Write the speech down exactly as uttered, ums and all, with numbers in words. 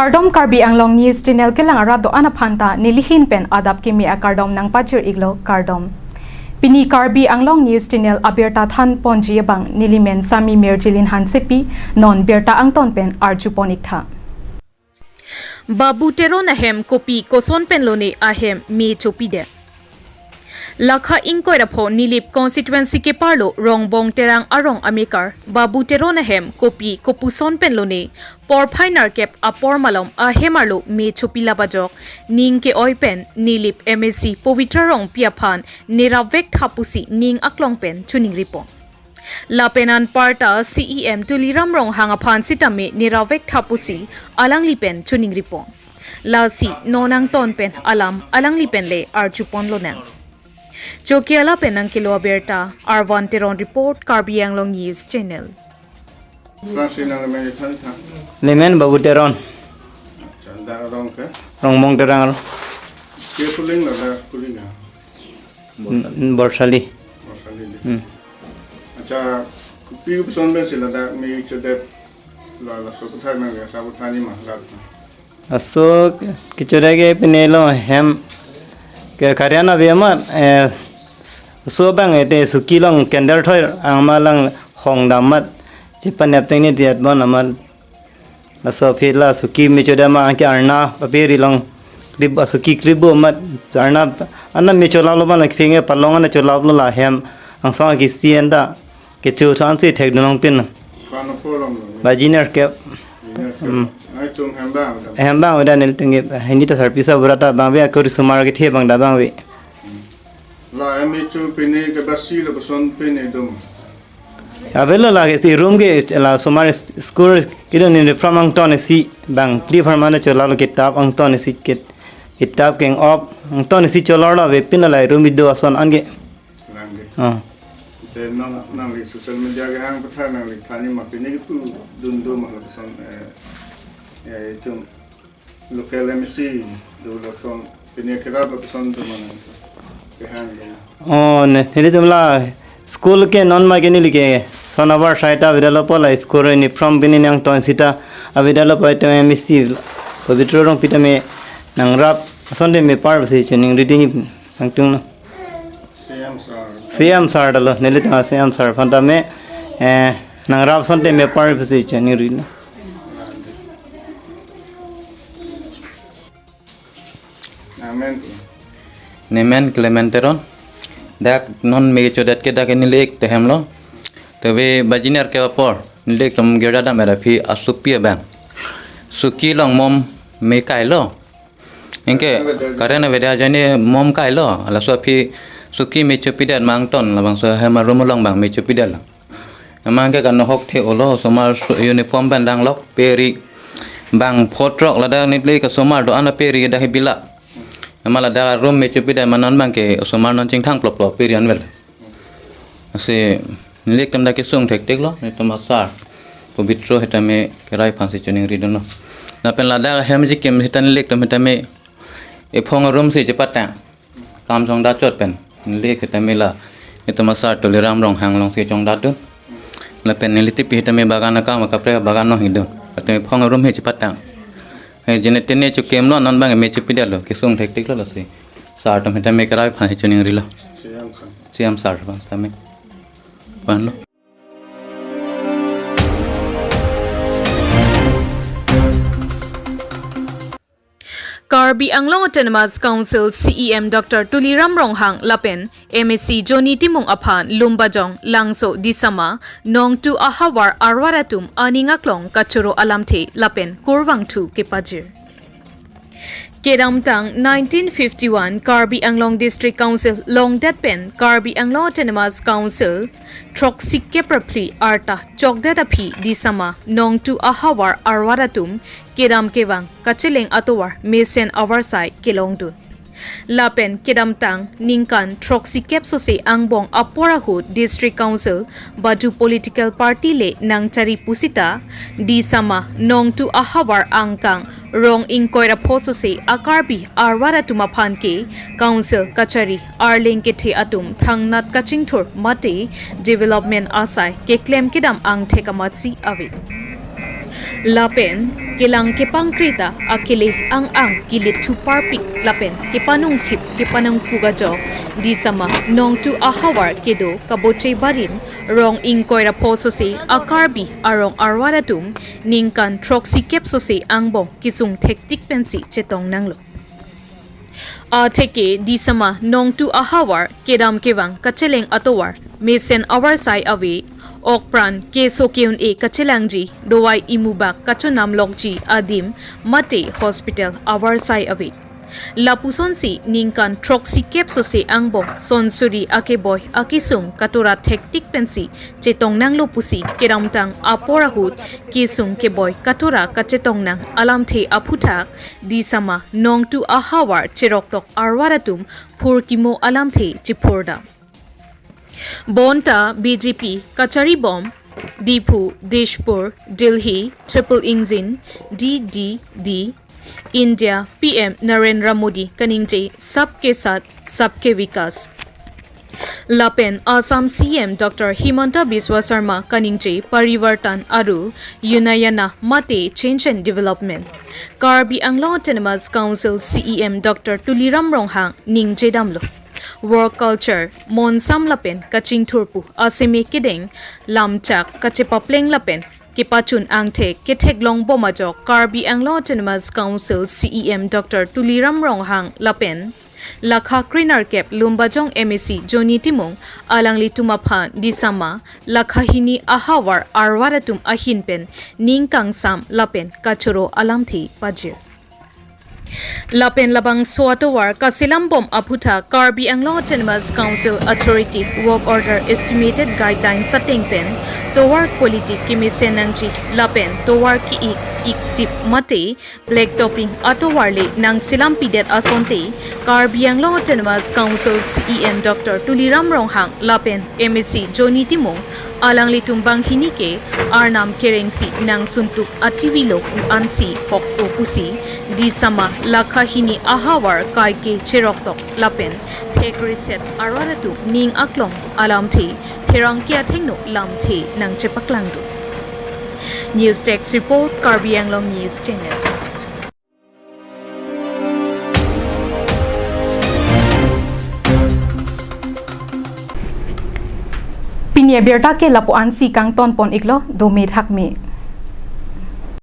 Kardom, Karbi Anglong News Channel kelang arat do-an aphan ta nelihin pen adap kimi akardom nangpajir iklo, kardom. Pini Karbi Anglong News Channel abirta than ponji abang nelimen Sami Mirjilin Hansepi, non birta angton pen arju pon iktha. Babu Teron ahem kopi koson pen lone ahem me chopidet. Lakha ingkoi ra pho Nilip constituency keparlo Rongbong Terang arong amekar Babu Teron ahem kopi kopuson pen lone porphai nerkep apor malom ahem arlo me chopilap ajok ning ke-oi pen Nilip M A C Pavitra Rongpi aphan nerapvek tha pusi ning aklong pen choningri pon. Lapen anparta C E M Tuliram Ronghang aphan sitame nerapvek tha pusi alangli pen choningri pon. Lasi non angton pen alam alangli pen le arju pon lonang. Chokiala pen nangkelo abirta, Arvan Teron report, Karbi Anglong News Channel. Lason si nanglemen than than. Lemen Babu Teron. Acha, dak arong ke? Rongbong Terang arong. Ke kuling la dak kuling ha? N-, Borsali. Borsali di. Hmm. Acha, kopi kopuson pen si ladak me chodet, la, laso aputhak nang ya, sa aputhak ni ma, dak. Laso kechodet ke pine lo hem ke karyan ave amat, eh, s-, so abang ete suki along candle thoi angma lang hong dam amat chepanep teng ni diat bon amat. Laso aphi la suki me chodet ma anke arna papiri along krip, suki krip bo amat arna, arna me cholaplo ma la kephinge palong arna cholaplo la hem angsong akisi anta kecho than si thekdun longpin. Kano polong lo. Baji nerkep. Baji nerkep. Hmm. Ai tum hem abang. Hem abang ave da nelitum ke hini ta sarpi sa bura ta abang ave, akori osomar kethe abang da abang ave. La M A C pine ke basi lo koson pine dum. Avelo la ke si room ke la osomar s-, school kedo ni from angton isi bang phli pharman cholaplo, kitab angton isi kit-, kitab keng-op angton isi cholaplo ave pin la room ido ason anke. Nangke. Ah. Te nang, nangli social media kehang aputhak nangli than ni ma pine kepu dun do ma lason, eh, eh, itum local M A C do lason pine kerap lason do ma nang kehang do. Oh, ne, nelitum la school ke non ma ke neli ke son abar saita avedetlo po la school uniform pine nangton sita avedetlo po itum M A C Pavitra Rongpi tame nangrap ason te mepar pusi choningri ding nangtunglo. C M sir. C M sir ta lo, nelitum C M sir aphan tame, eh, nangrap ason te mepar pusi choningri lo. Amen. Nemen Clement Teron. Dak non me chodet ke dak neli ik te hem lo. Te ave baji nerkep apor neli ik tum girja dam era aphi asopi abang suki along mom me kailo. Anke current avedetji ajoine mom kailo, laso aphi suki me chopidet ma angton, labangso hem a-room along abang me chopidet lo. Amat anke kanohok the-olo, osomar su-, uniform pen danglok, peri bang photrok ladak neli ke osomar do-an peri dak he bila. Amat ladak room me chopidet ma non abang ke osomar non chingthang plop plop peri anvel. Lasi neli ik tum dak kesung thektik lo, nelitum a-sir Pavitra hetame kerai aphan si choningri dunlo. Lapen ladak hem jikim heta neli ik tum hetame ephong room si chepatang. Kam chongdat chot pen neli ik hetame la nelitum a-sir Tuliram Ronghang along si chongdat dun. Lapen neli tipi hetame bagan akam akaprek bagan along hidun. Latum ephong room hi chepatang. He jene tene chokimlo, non abang me chopidetlo, kesung thektik lo lasi. Sir tum hetame kerai aphan hi choningri lo. C M sir. C M sir aphan tame. Vanlo. Karbi Anglong Autonomous Council C E M Doctor Tuliram Ronghang lapen M A C Johnny Timung aphan Lumbajong, Langso, Disama, Nongtu ahavar arvar atum aning aklong kachoro alamthe lapen kurvangthu kepajir. Kedamtang nineteen fifty-one Karbi Anglong District Council longdet pen Karbi Anglong Autonomous Council throksikep ra phli arta chokdet aphi Disama, Nongtu ahavar arvar atum kedam kevang kacheleng atovar mesen avarsai kelongdun. Lapen kedamtang ningkan throksikep sose angbong apor ahut District Council badu political party le nangchari pusita Disama, Nongtu ahavar angkang rong ingkoi ra pho sose a-Karbi arvar atum aphan ke Council kachari arleng kethe atum thangnat kachingthur mate development asai keklem kedam angthek amatsi ave. Lapen kelang kepangkre ta akele ang-ang kilit thuparpik lapen kepanungthip kepanungpuk ajok Disama Nongtu ahavar kedo Kaboche Barim rong ingkoi ra pho sose a Karbi arong arwar atum ningkan throksi kep sose angbong kesung thektik pensi chetong nanglo. Atheke Disama Nongtu ahavar kedam kevang kacheleng atovar mesen avarsai ave, okpran keso ke-un-e kachelangji, dovai imubak kachonam lokji adim mate hospital avarsai ave. Lapusonsi ningkan throksi kep sose angbong sonsuri akeboi akesung katora thektik pensi chetong nanglo pusi kedamtang apor ahut kesung keboi katora kachetong nang alamthe aphuthak Disama Nongtu ahavar cheroktok arwar atum phurkimo alamthe chephurdam. Bonta B J P kacharibom Diphu, Dispur, Delhi, Triple Engine, D D D, India P M Narendra Modi kaningje Sabke Saath, Sabke Vikas. Lapen Assam C M Doctor Himanta Biswa Sarma kaningje Parivartan aru Unnayana mate Change and Development. Karbi Anglong Autonomous Council C E M Doctor Tuliram Ronghang ningje damlo. Work culture, monsam lapen kachingthur pu aseme kedeng lamchak kachepapleng lapen kepachun angthek ketheklongbom ajok Karbi Anglong Autonomous Council C E M Doctor Tuliram Ronghang lapen lakha krenerkep Lumbajong M A C Johnny Timung alanglitum aphan Disama lakha hini ahavar arwar atum ahin pen ning kangsam lapen kachoro alamthe pajir. Lapen labangso atovar kaselambom aphuthak Karbi Anglong Autonomous Council Authority Work Order Estimated Guidelines ateng pen tovar quality kemesen nangji lapen tovar ki-ik iksip mate black topping atovar le nangselampidet asonte Karbi Anglong Autonomous Council C E M Doctor Tuliram Ronghang lapen M A C Johnny Timung alanglitum banghini ke arnam kerengsi nangsuntuk ativilo pu ansi hokpo pusi Disama lakha hini ahavar kaike cheroktok lapen thekreset arwar atum ning aklong alamthe pherangke athengno lamthe nangchepaklangdun. News Desk Report, Karbi Anglong News Channel. Pini abirta ke lapu-ansi kangtonpon iklo, dome thakme.